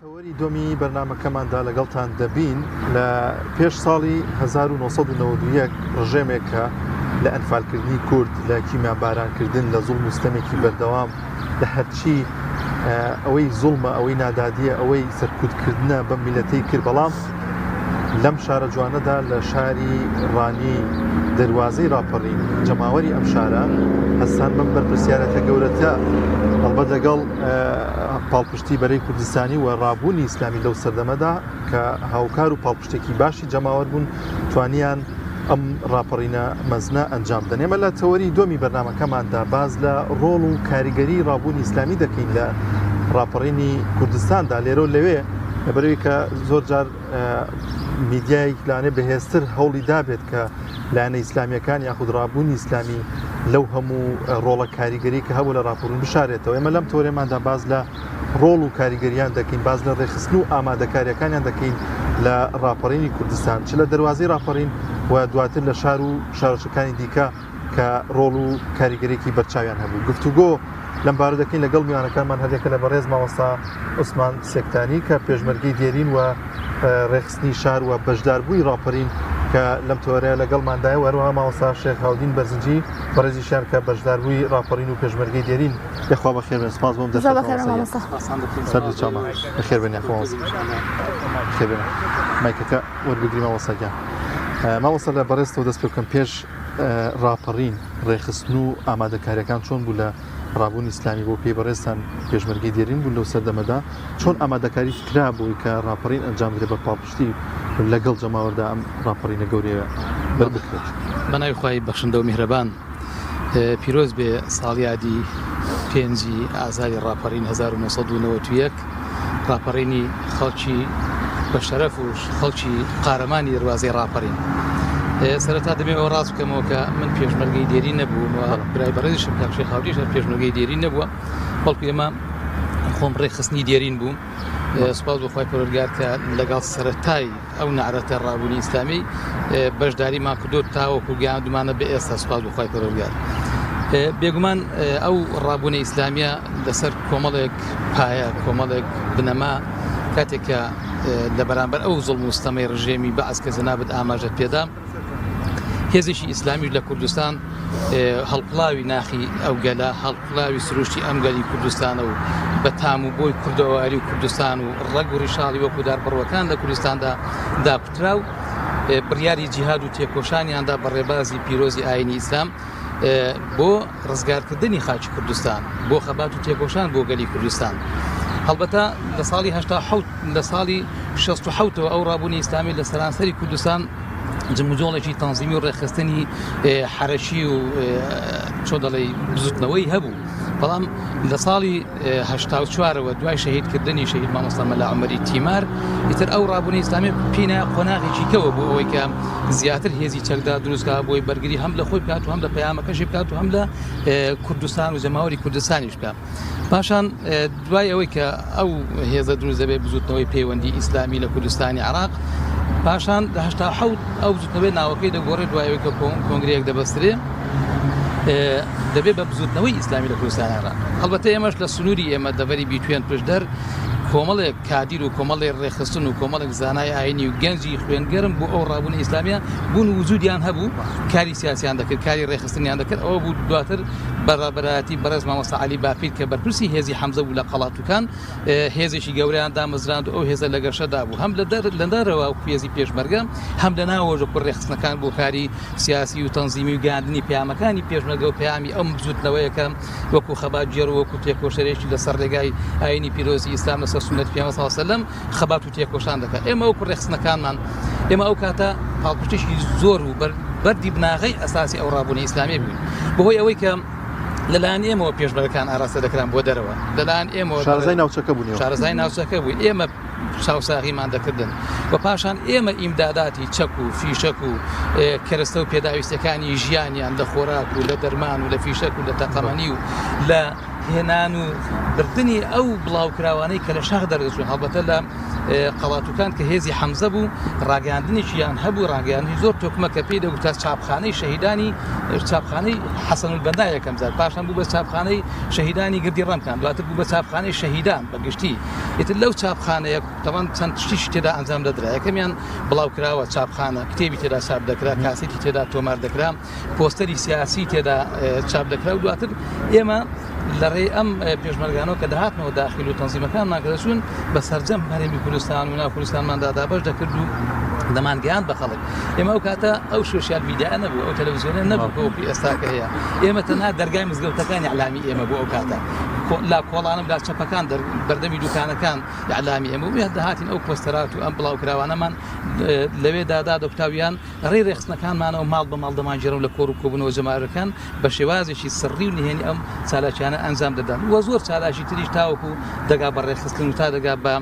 تەوەری دووەمی بەرنامەکەماندا لەگەڵتان دەبین. لە پێش ساڵی 1991 ڕژێمێک کە لە ئەنفالکردنی کورد، لە کیمیابارانکردن، لە زوڵم و ستەمێکی بەردەوام، لە هەرچی ئەوەی زوڵمە، ئەوەی نادادیە، ئەوەی سەرکوتکردنە بەم میلەتەی کرد، بەڵام لەم شارە جوانەدا لە شاری ڕانی دەروازەی ڕاپەڕین جەماوەری ئەم شارە هەستان بەم بەرپرسیارەتە گەورەتە هەڵبەت لەگەڵ پاڵپشتی بەرەی کوردستانی و ڕابوونی ئیسلامی لەو سەردەمەدا کە هاوکار و پاڵپشتێکی باشی جەماوەر بوون توانیان ئەم ڕاپەڕینە مەزنە ئەنجام بدەن. ئێمە لە تەوەری دووەمی بەرنامەکەماندا باس لە ڕۆڵ و کاریگەری ڕابوونی ئیسلامی دەکەین لە ڕاپەڕینی کوردستاندا لێرە و لەوێ، لەبەرئەوەی کە زۆر جار میدیای لانێ بەهێزتر هەوڵی دابێت کە لایەنە ئیسلامیەکان یاخود ڕابوونی ئیسلامی لەو هەموو ڕۆڵە کاریگەری کە هەبوو لە ڕاپەڕین بشارێتەوە. ئێمە لەم تەوەرەماندا باس لە ڕۆڵ و کاریگەریان دەکەین، باس لە ڕێکخستن و ئامادەکاریەکانیان دەکەین لە ڕاپەڕینی کوردستان، چ لە دەروازەی ڕاپەڕین و دواتر لە شار و شارۆچکەکانی دیکە کە ڕۆڵ و کاریگەرێکی بەرچاویان هەبوو. گفتوگۆ لەم بارە دەکەین لەگەڵ میوانەکانمان هەریەکە لە بەڕێز مامۆستا عوسمان سێکتانی کە پێشمەرگەی دێرین و ڕێکخستنی شار و بەشداربووی ڕاپەرین کە لەم تۆرەیە لەگەڵماندایە و هەروەها مامۆستا شێخ هاودین بەرزنجی بەڕێزیشیان کە بەشداربووی ڕاپەڕین و پێشمەرگەی دێرین. یاخوا بەخێر بێن، سپاس بۆم زۆر بەخێر بێن مامۆستا. سەر دوو چاومان بەخێر بێن یاخوا مامۆستا. بەخێر بێن. مایکەکە وەربگری مامۆستا گیان. مامۆستا لە بەڕێزتەوە دەست پێ بکەم پێش ڕاپەڕین ڕێکخستن و ئامادەکاریەکان چۆن بوو لە ڕابوونی ئیسلامی بۆ پێی بەڕێزتان پێشمەرگەی دێرین بوون لەو سەردەمەدا چۆن ئامادەکاری کرا بۆی کە ڕاپەڕین ئەنجام بدرێت بە پاڵپشتی لەگەڵ جەماوەردا ئەم ڕاپەڕینە گەورەیە بەربکرێت؟ بە ناوی خوای بەخشندە و میهرەبان. پیرۆز بێ ساڵیادی پێنجی ئازاری ڕاپەڕین 1991 ڕاپەڕینی خەڵکی بە شەرەف و خەڵکی قارەمانی دەروازەی ڕاپەڕین. سەرەتا دەبێ ئەوە ڕاست بکەمەوە کە من پێشمەرگەی دێری نەبووم و برای بەڕێزیشم کاک شێخ هاودیش هەر پێشمەرگەی دێری نەبووە، بەڵکو ئێمە خۆم ڕێکخستنی دێرین بووم. سوپاس بۆ خوای پەروەردگار کە لەگەڵ سەرەتای ئەو نەعرەتە ڕابوونی ئیسلامی بەشداریمان کردو تاوەکو گەیاندومانە بە ئێستا سوپاس بۆ خوای پەروەردگار. بێگومان ئەو ڕابوونە ئیسلامیە لەسەر کۆمەڵێک پایە کۆمەڵێک بنەما کاتێک کە لە بەرامبەر ئەو زوڵم و ستەمەی ڕژێمی بەعس کە جەنابت ئاماژەت پێدا هێزێکی ئیسلامیش لە کوردستان هەڵقوڵاوی ناخی ئەو گەلە هەڵقوڵاوی سروشتی ئەم گەلی کوردستانە و بە تام و بۆی کوردەواری و کوردستان و ڕەگ و ڕیشاڵی وەکو داربڕوەکان لە کوردستاندا داکوترا و بڕیاری جیهاد و تێکۆشانیاندا بە ڕێبازی پیرۆزی ئاینی ئیسلام بۆ ڕزگارکردنی خاکی کوردستان بۆ خەبات و تێکۆشان بۆ گەلی کوردستان هەڵبەتە لە ساڵی 1970 لە ساڵی 1970ەوە ئەو ڕابوونی ئیسلامی لە سەرانسەری کوردستان جموجۆڵێکی تەنزیمی و ڕێکخستنی حەرەکی و چۆن دەڵێی بزوتنەوەی هەبوو بەڵام لە ساڵی 1970ەوە دوای شەهیدکردنی شەهید مامۆستا مەلا عومەری تیمار ئیتر ئەو ڕابوونی ئیسلامی پینە قۆناغێکی کەوە بۆ ئەوەی کە زیاتر هێزی چەکدا دروستکا بۆی بەرگری هەم لە خۆی بکات و هەم لە پەیامەکەشی بکات و هەم لە کوردستان و جەماوەری کوردستانیش بکات پاشان دوای ئەوەی کە ئەو هێزە دروست دەبێت بزوتنەوەی پەیوەندی ئیسلامی لە کوردستانی عراق پاشان لە 1970 ئەو بزوتنەوەی ناوەکەی دەگۆڕێت دوای ئەوەی کە کۆنگرەیەک دەبەسترێ دەبێت بە بزوتنەوەی ئیسلامی لە کوردستانی عراق هەڵبەتە ئێمەش لە سنووری ئێمە دەڤەری بیتوێن پشدەر کۆمەڵێک کادیر و کۆمەڵێک ڕێکخستن و کۆمەڵێک زانای ئاینی و گەنجی خوێنگەرم بۆ ئەو ڕابوونە ئیسلامیە بوون وجودیان هەبوو کاری سیاسیان دەکرد کاری ڕێکخستنیان دەکرد ئەوە بوو دواتر بە ڕابەرایەتی بەڕێز مامۆستا عەلی باپیر کە بەرپرسی هێزی حەمزە بوو لە قەڵاتوکان هێزێکی گەورەیان دامەزراند و ئەو هێزە لە گەشەدا بوو هەم لە دەر لە دەرەوە وەکو هێزی پێشمەرگە هەم لە ناوەوەش وەکو ڕێکخستنەکان بۆ کاری سیاسی و تەنزیمی و گەیاندنی پەیامەکانی پێشمەرگە و پەیامی ئەم بزووتنەوەیە کە وەکو خەباتگێڕ و وەکو تێکۆشەرێکی لەسەر ڕێگای ئایینی پیرۆزی ئیسلام لەسەر سوننەتی پێغەمبەر صلی اللە علیه و سلم خەبات و تێکۆشان دەکات ئێمە وەکو ڕێکخستنەکانمان ئێمە ئەو کاتە پاڵپشتێکی زۆر و بەردی بناغەی ئەساسی ئەو ڕابوونی ئیسلامی بووین بەهۆی ئەوەی کە لەلایەن ئێمەوە پێشمەرگەکان ئاراستە دەکران بۆ دەرەوە لەلایەن ئێمەوە شارەزای ناوچەکە بوون شارەزای ناوچەکە بووین ئێمە چاوساغیمان دەکردن و پاشان ئێمە ئیمداداتی چەک و فیشەک و کەرەستە و پێداویستەکانی ژیانیان لە خۆراک و لە دەرمان و لە فیشەک و لە تەقەمەنی و لە هێنان و بردنی ئەو بڵاوکراوانەی کە لە شاخ دەردەچوون هەڵبەتە لە قەڵاتوکان کە هێزی حەمزە بوو ڕاگەیاندنێکیان هەبوو ڕاگەیاندنی زۆر تۆکمە کە پێی دەگوترا چاپخانەی شەهیدانی چاپخانەی حەسەن البەنا یەکەم جار پاشان بوو بە چاپخانەی شەهیدانی گردی ڕەمکان دواتر بوو بە چاپخانەی شەهیدان بە گشتی. ئیتر لەو چاپخانەیە تەبعەن چەند شتیشی تێدا ئەنجام دەدرا، یەکەمیان بڵاوکراوە چاپخانە، کتێبی تێدا چاپ دەکرا، کاسێتی تێدا تۆمار دەکرا، پۆستەری سیاسی تێدا چاپ دەکرا و دواتر ئێمە لە ڕێی ئەم پێشمەرگانەوە کە دەهاتنەوە داخل و تەنزیمەکانمان کە دەچوون بە سەرجەم هەرێمی کوردستان و ناو کوردستانماندا دابەش دەکرد و دەمانگەیاند بە خەڵک. ئێمە ئەو کاتە ئەو سۆشیال میدیا نەبوو، ئەو تەلەڤزیۆنە نەبوو کە وەکو ئێستاکە هەیە. ئێمە تەنها دەرگای مزگەوتەکان ئیعلامی ئێمە بوو ئەو کاتە. لا کۆڵانە لا چەپەکان بەردەمی دوکانەکان ئیعلامی ئێمە بوو. دەهاتین ئەو پۆستەرات و ئەم بڵاوکراوانەمان لەوێدا دادەکوتا و یان ڕێی ڕێکخستنەکانمانەوە ماڵ بە ماڵ دەمانگێڕن لە کۆڕ و کۆبوونەوە جەماوەریەکان بە شێوازێکی سڕی و نهێنی ئەم چالاکیانە ئەنجام دەدەن و زۆر چالاکی تریش تاوەکو دەگا بە ڕێکخستن و تا دەگا بە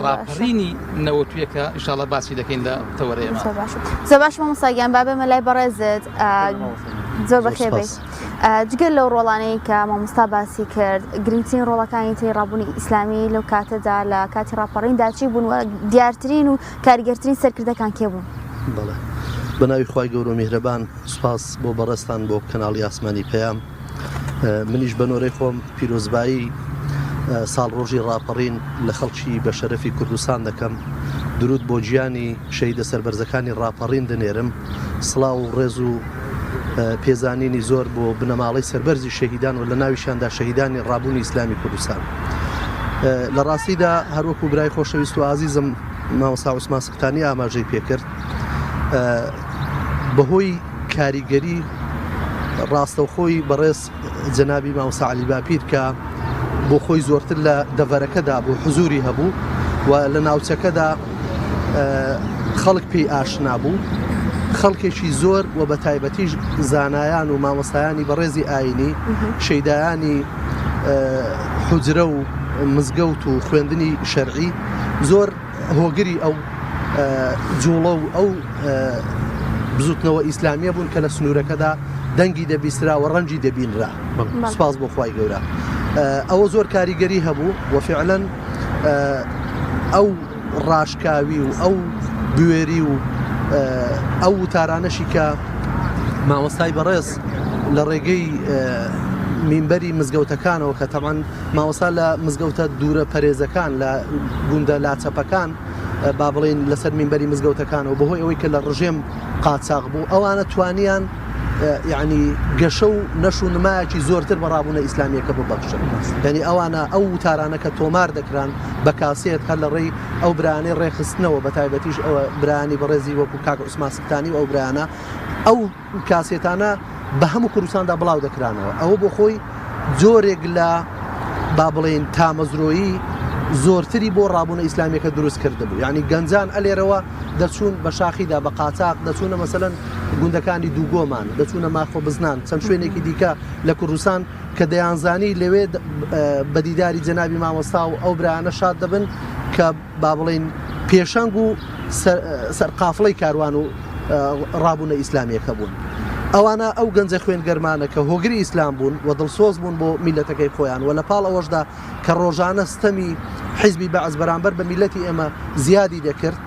ڕاپەڕینی نەوەتویەکە ئیشاڵە باسی دەکەین لە تەوەرەیەمان. زۆر باشە زۆر باش مامۆستا گیان با بێمە لای بەڕێزت زۆر بەخێر بێی. جگە لەو ڕۆڵانەی کە مامۆستا باسی کرد گرنگترین ڕۆڵەکانی تری ڕابوونی ئیسلامی لەو کاتەدا لە کاتی ڕاپەڕیندا چی بوون و دیارترین و کاریگەرترین سەرکردەکان کێ بوون؟ بەڵێ بە ناوی خوای گەورە و میهرەبان سوپاس بۆ بەڕێزتان بۆ کەناڵی ئاسمانی پەیام منیش بە نۆرەی خۆم پیرۆزبایی ساڵڕۆژی ڕاپەڕین لە خەڵکی بە شەرەفی کوردستان دەکەم درود بۆ گیانی شەهیدە سەربەرزەکانی ڕاپەڕین دەنێرم سڵاو و ڕێز و پێزانینی زۆر بۆ بنەماڵەی سەربەرزی شەهیدان و لە ناویشیاندا شەهیدانی ڕابوونی ئیسلامی کوردستان. لە ڕاستیدا هەروەکو برای خۆشەویست و ئازیزم مامۆستا عوسمان سکتانی ئاماژەی پێکرد بەهۆی کاریگەری ڕاستەوخۆی بەڕێز جەنابی مامۆستا عەلی باپیر کە بۆ خۆی زۆرتر لە دەڤەرەکەدا بوو حزوری هەبوو و لە ناوچەکەدا خەڵک پێی ئاشنا بوو خەڵکێکی زۆر و بە تایبەتیش زانایان و مامۆستایانی بەڕێزی ئاینی شەیدایانی حجرە و مزگەوت و خوێندنی شەرعی زۆر هۆگری ئەو جوڵە و ئەو بزوتنەوە ئیسلامیە بوون کە لە سنوورەکەدا دەنگی دەبیسترا و ڕەنجی دەبینرا سپاس بۆ خوای گەورە ئەوە زۆر کاریگەری هەبوو و فعلەن ئەو ڕاشکاوی و ئەو بوێری و ئەو وتارانەشی کە مامۆستای بەڕێز لە ڕێگەی مینبەری مزگەوتەکانەوە کە تەمان مامۆستا لە مزگەوتە دوورە پەرێزەکان لە گوندە لاچەپەکان با بڵێین لەسەر مینبەری مزگەوتەکانەوە بەهۆی ئەوەی کە لە ڕژێم قاچاغ بوو ئەوانە توانیان یعنی گەشە و نەش و نمایەکی زۆرتر بە ڕابوونە ئیسلامیەکە ببەخشن یعنی ئەوانە ئەو وتارانە کە تۆمار دەکران بە کاسێت هەر لە ڕێی ئەو برانەی ڕێکخستنەوە بە تایبەتیش ئەوە برانی بەڕێزی وەکو کاک عوسمان سکتانی و ئەو برانە ئەو کاسێتانە بە هەموو کوردستاندا بڵاو دەکرانەوە ئەوە بۆ خۆی جۆرێک لە با بڵێین تامەزرۆیی زۆرتری بۆ ڕابوونە ئیسلامیەکە دروست کردبوو یعنی گەنجان ئەلێرەوە دەچوون بە شاخیدا بە قاچاق دەچوونە مەسەلەن گوندەکانی دووگۆمان دەچوونە ماخۆ بزنان چەند شوێنێکی دیکە لە کوردستان کە دەیانزانی لەوێ بە دیداری جەنابی مامۆستا و ئەو برایانە شاد دەبن کە با بڵێین پێشەنگ و سەرقافڵەی کاروان و ڕابوونە ئیسلامیەکە بوون. ئەوانە ئەو گەنجە خوێنگەرمانە کە هۆگری ئیسلام بوون و دڵسۆز بوون بۆ میلەتەکەی خۆیان و لە پاڵ ئەوەشدا کە ڕۆژانە ستەمی حیزبی بەعس بەرامبەر بە میلەتی ئێمە زیادی دەکرد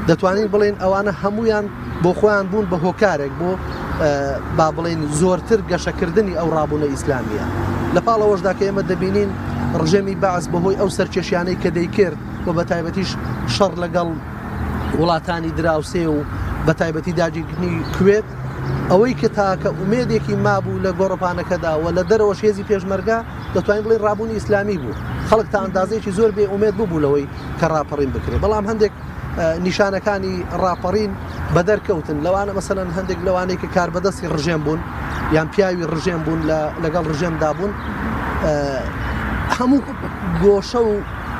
دەتوانین بڵێین ئەوانە هەمویان بۆ خۆیان بوون بە هۆکارێک بۆ با بڵێین زۆرتر گەشەکردنی ئەو ڕابوونە ئیسلامیە لە پاڵ ئەوەشدا کە ئێمە دەبینین ڕژێمی بەعس بەهۆی ئەو سەرکێشیانەی کە دەیکرد و بە تایبەتیش شەڕ لەگەڵ وڵاتانی دراوسێ و بە تایبەتی داگیرکردنی کوێت ئەوەی کە تاکە ئومێدێکی مابوو لە گۆڕەپانەکەدا و لە دەرەوەش هێزی پێشمەرگە دەتوانین بڵێین ڕابوونی ئیسلامی بوو خەڵک تا ئەندازەیەکی زۆر بێ ئومێد ببوو لەوەی کە ڕاپەڕین بکرێت بەڵام هەندێک نیشانەکانی ڕاپەڕین بەدەر کەوتن لەوانە مەسەلەن هەندێک لەوانەی کە کاربەدەستی ڕژێم بوون یان پیاوی ڕژێم بوون لەگەڵ ڕژێمدا بوون هەموو گۆشە و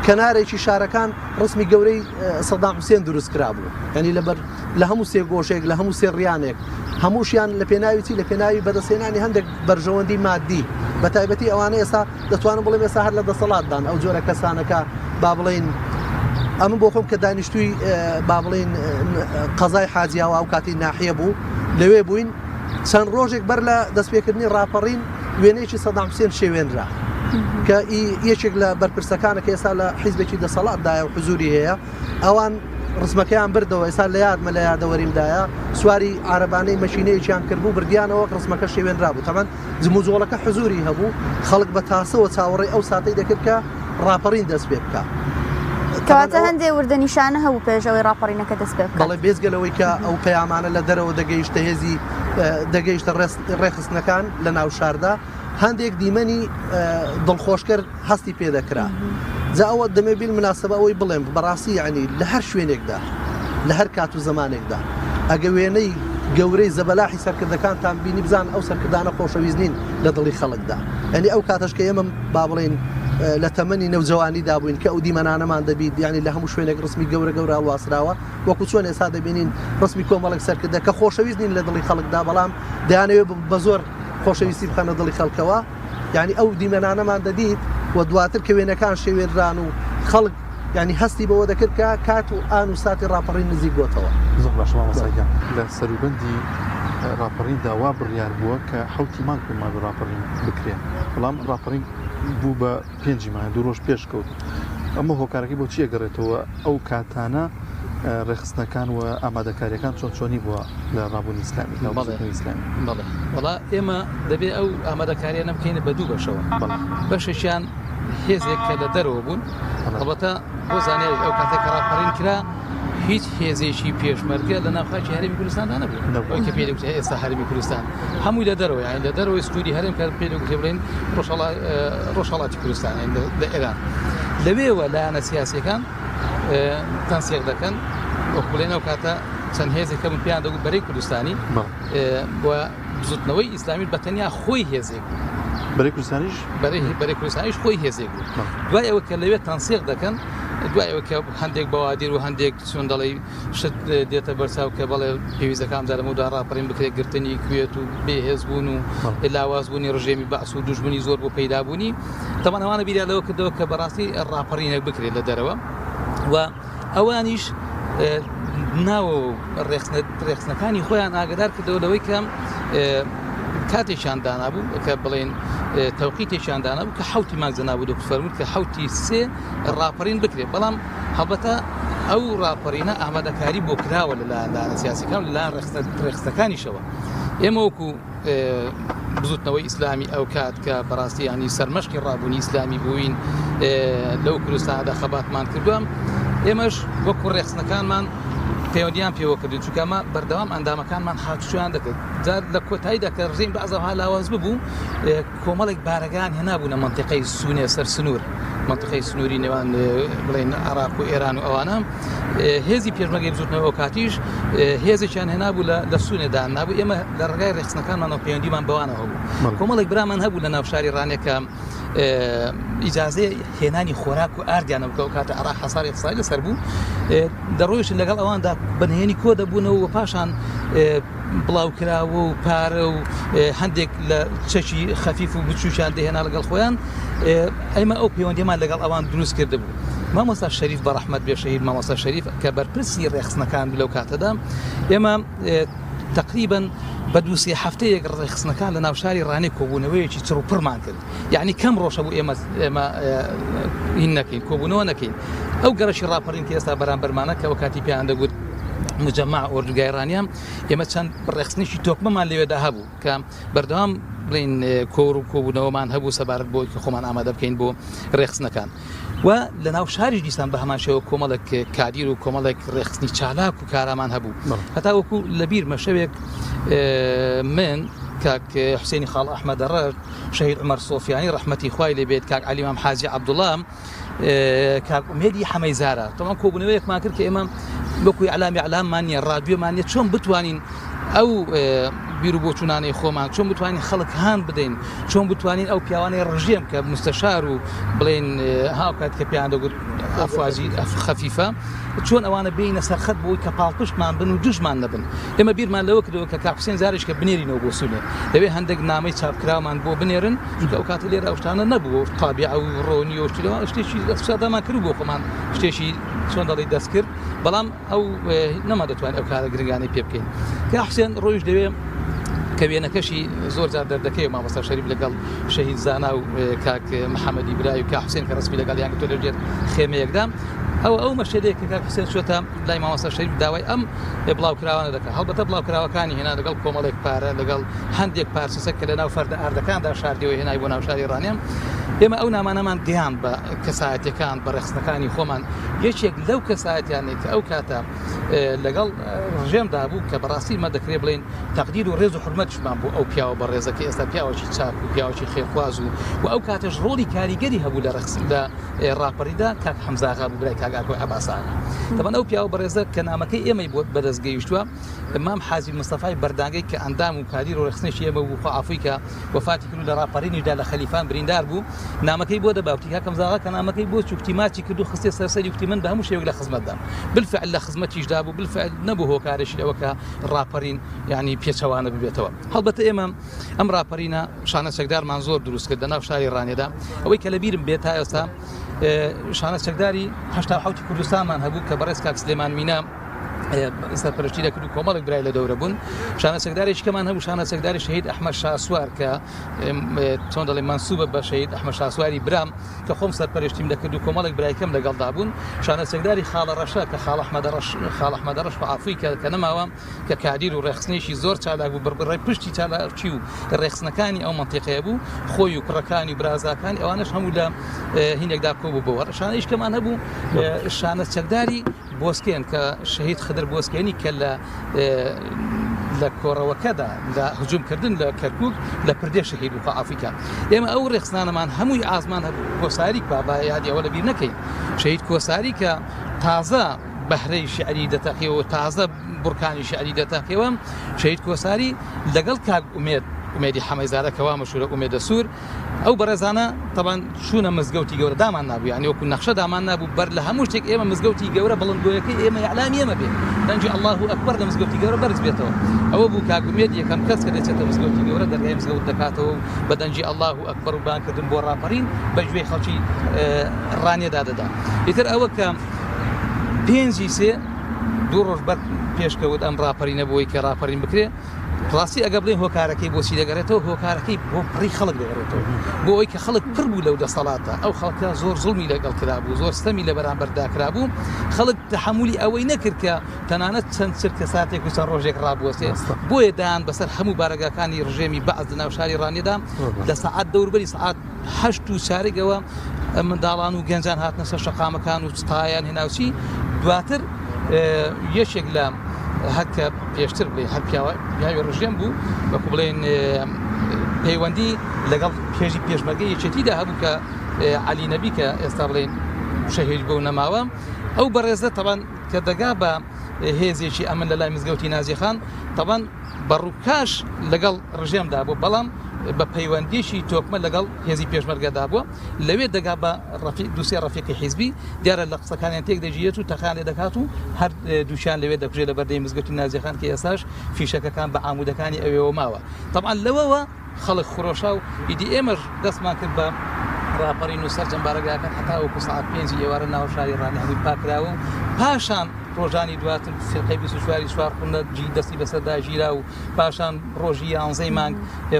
کەنارێکی شارەکان ڕسمی گەورەی سەدام حوسێن دروست کرابوو یعنی لەبەر لە هەموو سێ گۆشێک لە هەموو سێ ڕیانێک هەمووشیان لە پێناوی چی لە پێناوی بەدەستهێنانی هەندێک بەرژەوەندی مادی بە تایبەتی ئەوانە ئێستا دەتوانم بڵێم ئێستا هەر لە دەسەڵاتدان ئەو جۆرە کەسانەکە با بڵێین ئەمن بۆ خۆم کە دانیشتووی با بڵێین قەزای حاجیاوا ئەو کاتی ناحیە بوو لەوێ بووین چەند ڕۆژێک بەر لە دەستپێکردنی ڕاپەڕین وێنەیەکی سەدام حوسێن شێوێنرا کە یەکێک لە بەرپرسەکانە کە ئێستا لە حیزبێکی دەسەڵاتدایە و حزوری هەیە ئەوان ڕسمەکەیان بردەوە ئێستا لە یادمە لە یادەوەریمدایە سواری عارەبانەی مەشینەیەکیان کردبوو بردیانەوە ڕسمەکە شێوێنرابوو تەمان جموجۆڵەکە حزوری هەبوو، خەڵک بە تاسەوە چاوەڕێی ئەو ساتەی دەکرد کە ڕاپەڕین دەست پێ بکا. کەواتە هەندێ وردە نیشانە هەبوو پێش ئەوەی ڕاپەڕینەکە دەست پێ بکات. بەڵێ بێجگە لەوەی کە ئەو پەیامانە لە دەرەوە دەگەیشتە هێزی دەگەیشتە ڕێکخستنەکان لە ناو شاردا هەندێک دیمەنی دڵخۆشکەر هەستی پێ دەکرا جا ئەوە دەمێ بیل مناسبە ئەوەی بڵێم بەڕاستی یعنی لە هەر شوێنێکدا لە هەر کات و زمانێکدا ئەگە وێنەی گەورەی زەبەلاحی سەرکردەکانتان بینی بزان ئەو سەرکردانە خۆشەویست نین لە دڵی خەڵکدا یعنی ئەو کاتەش کە ئێمە با بڵێین لە تەمەنی نەوجەوانیدا بووین کە ئەو دیمەنانەمان دەبیت یعنی لە هەموو شوێنێک ڕسمی گەورە گەورە هەڵواسراوە وەکو چۆن ئێستا دەبینین ڕسمی کۆمەڵێک سەرکردە کە خۆشەویست نین لە دڵی خەڵکدا بەڵام دەیانەوێت بە زۆر خۆشەویستی بخەنە دڵی خەڵکەوە یعنی ئەو دیمەنانەمان دەدیت و دواتر کە وێنەکان شێوێنران و خەڵک یعنی هەستی بەوە دەکرد کە کات و ئان و ساتی ڕاپەڕین نزیک بۆتەوە. زۆر باشە مامۆستا گیان لە سەروبەندی ڕاپەڕیندا وا بڕیار بووە کە حەوتی مانگ پێم وابێ ڕاپەڕین بکرێ بەڵام ڕاپەڕین بوو بە پێنجی مانگ دوو ڕۆژ پێش کەوت ئەمە هۆکارەکەی بۆ چی ئەگەڕێتەوە ئەو کاتانە ڕێکخستنەکان و ئامادەکاریەکان چۆن چۆنی بووە لە ڕابوونی ئیسلامی لە بزوتنەوەی ئیسلامی؟ بەڵێ وەڵا ئێمە دەبێ ئەو ئامادەکاریانە بکەینە بە دوو بەشەوە بەشێکیان هێزێک کە لە دەرەوە بوون هەڵبەتە بۆ زانیاری ئەو کاتێک کە ڕاپەڕین کرا هیچ هێزێکی پێشمەرگە لە ناو خاکی هەرێمی کوردستاندا نەبوو ئەوەی کە پێی دەگوترێ ئێستا هەرێمی کوردستان هەمووی لە دەرەوە یانی لە دەرەوەی سنووری هەرێم کە پێی دەگوترێ بڵێن ڕۆژهەڵاتی کوردستان یانی لە ئێران لەوێوە لایەنە سیاسیەکان تەنسیق دەکەن وەک بڵێن ئەو کاتە چەند هێزێک هەبوون پێیان دەگوت بەرەی کوردستانی بۆ بزوتنەوەی ئیسلامی بە تەنیا خۆی هێزێک بوو. بەرەی کوردستانیش؟ بەرەی کوردستانیش خۆی هێزێک بوو. دوای ئەوە کە لەوێ تەنسیق دەکەن، دوای ئەوە کە هەندێک بەوادیر و هەندێک چۆن دەڵێی شت دێتە بەرچاو کە بەڵێ پێویستەکە ئەمجارە مەودا ڕاپەڕین بکرێت، گرتنی کوێت و بێهێزبوون و لاوازبوونی ڕژێمی بەعس و دوژمنی زۆر بۆ پەیدابوونی، تەبعەن ئەوانە بیریان لەوە کردەوە کە بەڕاستی ڕاپەڕینێک بکرێت لە دەرەوە و ئەوانیش ناوە ڕێخستنەکانی خۆیان ئاگدار کردەوە لەوەی کە کاتێکیان دانابوو کە بڵێن تەوقیتێکیان دانابوو کە حوتی مانگ جەنابوو دکتۆر فەرمووت کە حوتی سێ ڕاپەڕین بکرێت بەڵام هەڵبەتە ئەو ڕاپەڕینە ئامادەکاری بۆ کراوە لەلایەن لایەنە سیاسەکان لەلایەن ڕێخستەکانیشەوە ئێمە وەکو بزوتنەوەی ئیسلامی ئەو کات کە بەڕاستی ینی سەرمەشقی ڕابوونی ئیسلامی بووین لەو کوردستاندا خەباتمان کردووە ئێمەش وەکو ڕێخستنەکانمان پەیوەندیان پێوە کردین چونکە ئەمە بەردەوام ئەندامەکانمان هاتوچۆیان دەکرد جار لە کۆتاییدا کە ڕژێم بەعزەوە لاواز ببوو کۆمەڵێک بارەگان هێنابوونە مەنتیقەی سونێ سەر سنوور مەنتیقەی سنووری نێوان بڵێن عراق و ئێران و ئەوانە هێزی پێشمەرگەی بزوتنەوە کاتیش هێزێکیان هێنابوو لە لە سونێ دانابوو ئێمە لە ڕێگای ڕێکخستنەکانمانەوە پەیوەندیمان بەوانەوە هەبوو کۆمەڵێک برامان هەبوو لە ناو شاری ڕانیە کە ئیجازەی هێنانی خۆراک و ئاردیانە بکە و کاتە عراق حەساری اقتصادی لەسەر بوو دەڕۆیشت لەگەڵ ئەواندا بەنهێنی کۆ دەبوونەوە و پاشان بڵاوکراوە و پارە و هەندێک لە چەکی خەفیف و بچووکیان دەهێنا لەگەڵ خۆیان ئەمە ئەو پەیوەندیمان لەگەڵ ئەوان دروست کردبوو مامۆستا شەریف بە ڕەحمەت بێ شەهید مامۆستا شەریف کە بەرپرسی ڕێخستنەکان لەو کاتەدا ئێمە تقریبا بە دووسێ هەفتەیەک ڕێخستنەکان لە ناوشاری ڕانێ کۆبوونەوەیەکی چڕ و پڕمان کرد یعنی کەم ڕۆژە بوو ئێمە ئێمە هین نەکەین کۆبوونەوە نەکەین ئەو گەڕەکی ڕاپەڕین کە ئێستا بەرامبەرمانە کە ئەو کاتی پێیان دەگوت مجمع ئۆردوگای ڕانیە ئێمە چەند ڕێخستنێکی تۆکمەمان لەوێدا هەبوو کە بەردەوام بڵین کۆر و کۆبوونەوەمان هەبوو سەبارەت بۆی کە خۆمان ئامادە بکەین بۆ ڕێخستنەکان و لە ناو شاریش دیسان بە هەمان شێوە کۆمەڵێک کادیر و کۆمەڵێک ڕێخستنی چالاک و کارامان هەبوو هەتا وەکو لە بیرمە شەوێک من کاک حوسێنی خاڵ ئەحمەدە ڕەش شەهید عومەر سۆفیانی ڕەحمەتی خوای لێ بێت کاک عەلی مام حاجی عەبدوڵا کاک ئومێدی حەمەی زارا تەمان کۆبوونەوەیەکمان کرد کە ئێمە وەکو ئیعلامی ئیعلاممان نییە ڕادیۆمان نییە چۆن بتوانین ئەو بیر و بۆچوونانەی خۆمان چۆن بتوانین خەڵک هان بدەین چۆن بتوانین ئەو پیاوانەی ڕژێم کە مستەشار و بڵێن هاوکات کە پێیان دەگوت ئەفواجی خەفیفە چۆن ئەوانە بینە سەرخەت بۆی کە پاڵپشتمان بن و دژمان نەبن ئێمە بیرمان لەوە کردەوە کە کاک حوسێن جارێکە بنێرینەوە بۆ سونێ لەوێ هەندێک نامەی چاپکراومان بۆ بنێرن چونکە ئەو کاتە لێرە ئەو شتانە نەبوو تابیعە و ڕۆنی و شتی لەوان شتێکی سادەمان کرد بۆ خۆمان شتێکی چۆن دەڵێی دەستکرد بەڵام ئەو نەما دەتوانین ئەو کارە گرنگانەی پێ بکەین کە حوسێن ڕۆیش لەوێ کە وێنەکەشی زۆر جار دەردەکەوێت مامۆستا شەریف لەگەڵ شەهید زانا و کاک محەممەدی برای و کا حوسێن کە ڕسمی لەگەڵیان گرتووە لە ژێر خێمەیەکدا ئەو ئەو مەشهەدەیە کە کاک حوسێن چۆتە لای مامۆستا شەریف داوای ئەم بڵاوکراوانە دەکات هەڵبەتە بڵاوکراوەکانی هێنا لەگەڵ کۆمەڵێک پارە لەگەڵ هەندێک پارچەسە کە لەناو فەردە ئاردەکاندا شاردیەوە هێنای بۆ ناو شاری ڕانیە. ئێمە ئەو نامانەمان گەیاند بە کەسایەتیەکان، بە ڕێکخستنەکانی خۆمان، یەکێک لەو کەسایەتیانەی کە ئەو کاتە لەگەڵ ڕژێمدا بوو کە بەڕاستی مە دەکرێت بڵێین تەقدیر و ڕێز و حورمەتیشمان بۆ ئەو پیاوە بەڕێزە کە ئێستا پیاوەکی چاک و پیاوەکی خێرخواز و و ئەو کاتەش ڕۆڵی کاریگەری هەبوو لە ڕێکخستن لە ڕاپەڕیدا کاک حەمزاغا بوو برای کاک ئاکۆی عەباساغا تەبەن ئەو پیاوە بەڕێزە کە نامەکەی ئێمەی بۆ بەدەست گەیشتووە مام حاجی مستەفای بەردانگەی کە ئەندام و کادیر و ڕێکخستنێکی ئێمە بوو خوا عەفوی کە وەفاتی کرد و لە ڕاپەڕینیشدا لە خەلیفان بریندار بوو نامەکەی بۆ دەبا وتی کاکەم زاغا کە نامەکەی بۆ چوو کوتی ماچی کرد و خستیە سەر سەری کوتی من بە هەموو شێوەیەک لە خزمەتدام بالفعل لە خزمەتیشدا بوو بالفعل نەبوو هۆکارێکی ئەوە کە ڕاپەڕین یعنی پێچەوانە ببێتەوە هەڵبەتە ئێمە ئەم ڕاپەرینە شانە چەکدارمان زۆر دروست کرد لەناو شاری ڕانیەدا ئەوەی کە لەبیرم بێت تا ئێستا شانە چەکداری 87 کوردستانمان هەبوو کە بەڕێز کاک سلێمان مینا سەرپەرشتی دەکرد و کۆمەڵێک برای لە دەورە بوون شانە چەکدارێکی کەمان هەبوو شانە چەکداری شەهید ئەحمەد شاسوار کە چۆن دەڵێ منسوبە بە شەهید ئەحمەد شاسواری برام کە خۆم سەرپەرشتیم دەکرد و کۆمەڵێک برایکەم لەگەڵدا بوون شانە چەکداری خاڵە ڕەشە کە خاڵ ئەحمەدە ڕەش خاڵ ئەحمەدە ڕەش و عافوی کە کە نەماوە کە کادیر و ڕێکخستنێکی زۆر چالاک بوو بڕبڕەی پشتی چالاکی و ڕێکخستنەکانی ئەو مەنتیقەیە بوو خۆی و کوڕەکانی و برازاکانی ئەوانەش هەموو لە هینێکدا کۆ بوو بەوە شانەیش کەمان هەبوو شانە چەکداری بۆسکێن کە شەهید خدر بۆسکێنی کە لە لە کۆڕەوەکەدا لە هجوومکردن لە کەرکک لە پردێ شەهید بوو ئافریکا ئێمە ئەو ڕێخستانەمان هەمووی ئازمان هەبوو کۆساری بابا یادی ئەوە لەبیر نەکەین شەهید کۆساری کە تازە بەهرەی شعری دەتەقیەوە تازە بڕکانی شعری دەتەقیەوە شەهید کۆساری لەگەڵ کاک ئومێد ئومێدی حەمەیزادە کەوا مەشهورە ئومێدە سوور ئەو بەڕێزانە تەبان چوونە مزگەوتی گەورە دامان نابوو یانی وەکو نەخشە دامان نابوو بەر لە هەموو شتێک ئێمە مزگەوتی گەورە بڵندگۆیەکەی ئێمە ئیعلامی ئێمە بێ دەنگی اللە اکبر لە مزگەوتی گەورە بەرز بێتەوە ئەوە بوو کاک ئومێد یەکەم کەس کە دەچێتە مزگەوتی گەورە دەرگای مزگەوت دەکاتەوە و بە دەنگی اللە اکبر و بانگکردن بۆ ڕاپەڕین بە گوێی خەڵکی ڕانیەدا دەدا ئیتر ئەوە کە پێنجی سێ دوو ڕۆژ بەر پێشکەوت ئەم ڕاپەرینە بۆی کە ڕاپەرین بکرێ ڕاستی ئەگە بڵێن هۆکارەکەی بۆچی دەگەڕێتەوە هۆکارەکەی بۆ پڕی خەڵک دەگەڕێتەوە بۆ ئەوی کە خەڵک پڕ بوو لەو دەسەڵاتە ئەو خەڵکە زۆر زوڵمی لەگەڵ کرابوو زۆر ستەمی لە بەرامبەردا کرابوو خەڵک تەحەمولی ئەوەی نەکرد کە تەنانەت چەند چرکە ساتێک و چەند ڕۆژێک ڕابوەستێ بۆیە دایان بەسەر هەموو بارەگاکانی ڕژێمی بەعس لە ناو شاری ڕانیەدا لە سەعات دەوروبەری سەعات هەشت و چارەگەوە منداڵان و گەنجان هاتنە سەر شەقامەکان و تایان هێناوچی دواتر یەکێک لە هەکە پێشتر بڵێ هەر پیاوە پیاوی ڕژێم بوو وەکو بڵێن پەیوەندی لەگەڵ پێشی پێشمەرگە یەکێتیدا هەبوو کە علی نەبی کە ئێستا بڵێن شەهید بەو نەماوە ئەو بەڕێزە تەبان کە دەگا بە هێزێکی ئەمن لە لای مزگەوتی نازیخان تەبان بە ڕووکاش لەگەڵ ڕژێمدا بوو، بەڵام بە پەیوەندییەکی تۆکمە لەگەڵ هێزی پێشمەرگەدا بووە، لەوێ دەگا بە ڕەفیق دوو سێ ڕەفیقی حیزبی، دیارە لە قسەکانیان تێک دەگیرێت و تەقەیان لێ دەکات و هەر دووشیان لەوێ دەکوژێت لە بەردەمی مزگەوتی نازیخان کە ئێستاش فیشەکەکان بە عامودەکانی ئەوێوە ماوە. تەبعەن لەوەوە خەڵک خرۆشا و ئیدی ئێمەش دەستمان کرد بە ڕاپەڕین و سەرجەم بارەگاکان هەتاوەکو سەعات پێنجی ئێوارە ناو شاری ڕانیە هەمووی پاکراوە و پاشان ڕۆژانی دواتر فیرقەی 24 ی چوارقورنە جی دەستی بەسەردا گیرا و پاشان ڕۆژی یانزەی مانگ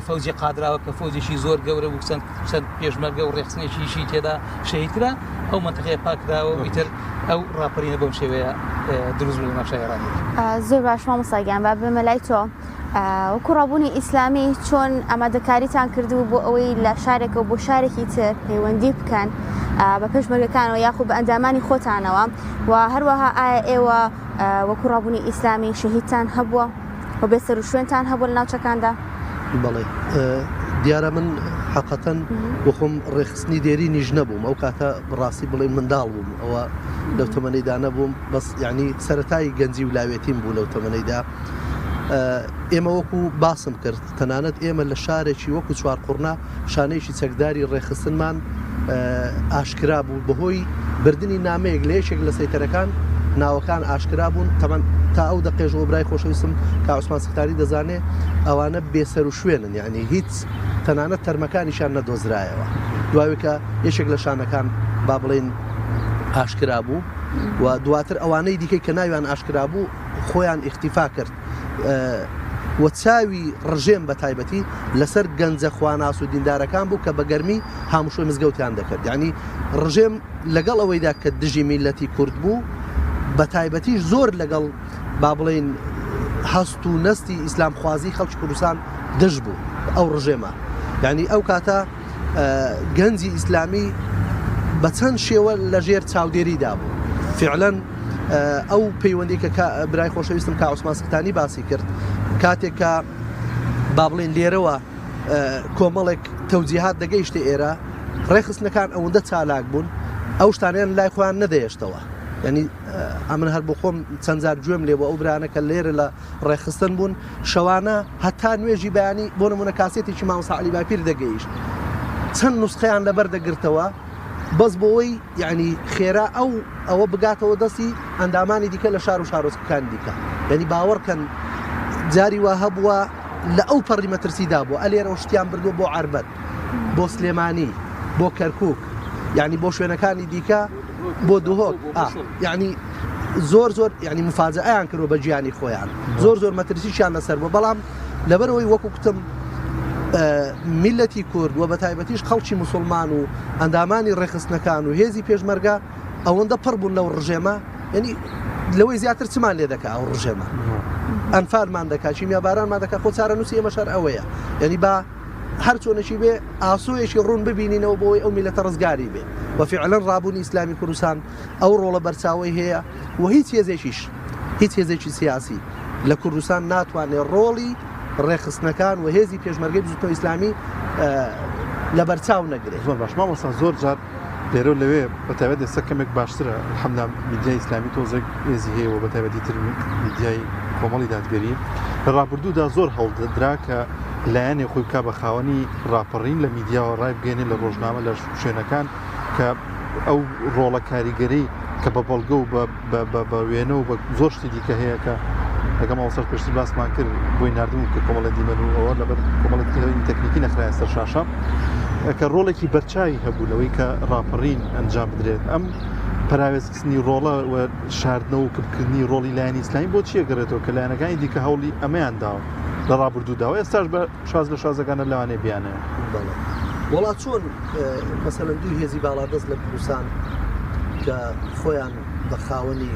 فەوجی قادراوە کە فەوجێکی زۆر گەورە بوو چەند چەند پێشمەرگە و ڕێکخستنێکیشی تێدا شەهید کرا ئەو مەنتقەیە پاکراوە و ئیتر ئەو ڕاپەرینە بەم شێوەیە دروست بوو لە ناو شاری ڕانیەدا. زۆر باش مامۆستا گیان با بێمە لای تۆ. وەکو ڕابوونی ئیسلامی چۆن ئامادەکاریتان کردبوو بۆ ئەوەی لە شارێکەوە بۆ شارێکی تر پەیوەندی بکەن بە پێشمەرگەکانەوە یاخود بە ئەندامانی خۆتانەوە و هەروەها ئایا ئێوە وەکو ڕابوونی ئیسلامی شەهیدتان هەبووە و بێ سەروشوێنتان هەبووە لە ناوچەکاندا؟ بەڵێ دیارە من حەقەتەن بۆ خۆم ڕێکخستنی دێرینیش نەبووم ئەو کاتە بەڕاستی بڵێ منداڵ بووم ئەوە لەو تەمەنەیدا نەبووم بەس یعنی سەرەتای گەنجی و لاوێتیم بوو لەو تەمەنەیدا ئێمە وەکو باسم کرد تەنانەت ئێمە لە شارێکی وەکو چوارقوڕنە شانەیەکی چەکداری ڕێکخستنمان ئاشکرا بوو بەهۆی بردننی نامەیەک لە یەکێک لە سەیتەرەکان ناوەکان ئاشکرا بوون تەمان تا ئەو دەقێژەوە برای خۆشەویستم کا عوسمان سختاری دەزانێ ئەوانە بێسەر و شوێنن یعنی هیچ تەنانەت تەرمەکانیشان نەدۆزرایەوە دواوێکە یەکێک لە شانەکان با بڵێن ئاشکرا بوو و دواتر ئەوانەی دیکەی کە ناویان ئاشکرا بوو خۆیان ئیختیفا کرد و چاوی ڕژێم بە تایبەتی لەسەر گەنجە خواناس و دیندارەکان بوو کە بە گەرمی هاموشۆی مزگەوتیان دەکرد یعنی ڕژێم لەگەڵ ئەوەیدا کە دژی میلەتی کورد بوو بە تایبەتیش زۆر لەگەڵ با بڵێین هەست و نەستی ئیسلامخوازی خەڵکی کوردستان دژ بوو ئەو ڕژێمە یعنی ئەو کاتە. گەنجی ئیسلامی بە چەند شێوە لە ژێر چاودێریدا بوو. فعلەن ئەو پەیوەندی کە برای خۆشەویستم کا عوسمان سکتانی باسی کرد کاتێک کە با بڵێن لێرەوە کۆمەڵێک تەوجیهات دەگەیشتە ئێرە ڕێکخستنەکان ئەوەندە چالاک بوون ئەو شتانیان لای خۆیان نەدەیشتەوە یعنی ئەمن هەر بۆ خۆم چەند جار گوێم لێ بۆ ئەو برانە کە لێرە لە ڕێکخستن بوون شەوانە هەتا نوێژی بەیانی بۆ نمونە کاسێتێکی مامۆستا عەلی باپیر دەگەیشت چەند نوسخەیان لەبەر دەگرتەوە بەس بۆی یعنی خێرا ئەو ئەوە بگاتەوە دەستی ئەندامانی دیکە لە شار و شارۆچکەکانی دیکە یعنی باوەڕکەن جاری وا هەبووە لە ئەو پەڕی مەترسیدا بوو ئەلێرەوە شتیان بردووە بۆ عەربەت بۆ سلێمانی بۆ کەرکک یعنی بۆ شوێنەکانی دیکە بۆ دهۆک یعنی زۆر زۆر یعنی مفاجئەیان کردوە بە گیانی خۆیان زۆر زۆر مەترسیشیان لەسەر بوو بەڵام لەبەرەوەی وەکو کوتم میلەتی کورد و بە تایبەتیش خەڵکی مسلمان و ئەندامانی ڕێکخستنەکان و هێزی پێشمەرگە ئەوەندە پڕ بوون لەو ڕژێمە یعنی لەوەی زیاتر چمان لێ دەکا ئەو ڕژێمە ئەنفالمان دەکا کیمیابارانمان دەکا خۆ چارەنووسی ئێمە شەر ئەوەیە یعنی با هەر چۆنێکی بێ ئاسۆیەکی ڕوون ببینینەوە بۆی ئەو میلەتە ڕزگاری بێ و فعلا ڕابوونی ئیسلامی کوردستان ئەو ڕۆڵە بەرچاوەی هەیە و هیچ هێزێکیش هیچ هێزێکی سیاسی لە کوردستان ناتوانێت ڕۆڵی ڕێکخستنەکان و هێزی پێشمەرگەی بزوتنەوە ئیسلامی لە بەرچاو نەگرێت. زۆر باش مامۆستا زۆر جار لێرە و لەوێ بە تایبەت ئێستا کەمێک باشترە الحمدلله میدیای ئیسلامی تۆزێک هێزی هەیە و بە تایبەتی تر میدیای کۆمەڵی دادگەری لە ڕابردوودا زۆر هەوڵ دەدرا کە لایەنێ خۆی بکا بە خاوەنی ڕاپەڕین لە میدیاوە ڕایبگەێنێ لە ڕۆژنامە لە شوێنەکان کە ئەو ڕۆڵە کاریگەری کە بە بەڵگە و بە وێنە و بە زۆر شتی دیکە هەیە کە لەگەڵ مامۆستاش پێشتر باسمان کرد بۆی ناردم کە کۆمەڵە دیمەن و ئەوە لەبەر کۆمەڵە تەکنیکی نەخرایە سەر شاشە کە ڕۆڵێکی بەرچاوی هەبوو لەوەی کە ڕاپەڕین ئەنجام بدرێت ئەم پەراوێزخستنی ڕۆڵە و شاردنەوە و کپکردنی ڕۆڵی لایەنی ئیسلامی بۆ چییە گەڕێتەوە کە لایەنەکانی دیکە هەوڵی ئەمەیان داوە لە ڕابردوودا و ئێستاش بە شاز لە شازەکانە لەوانەیە بیانەوێ. بەڵێ وەڵا چۆن مەسەلەن دوو هێزی باڵادەست لە کوردستان کە خۆیان بە خاوەنی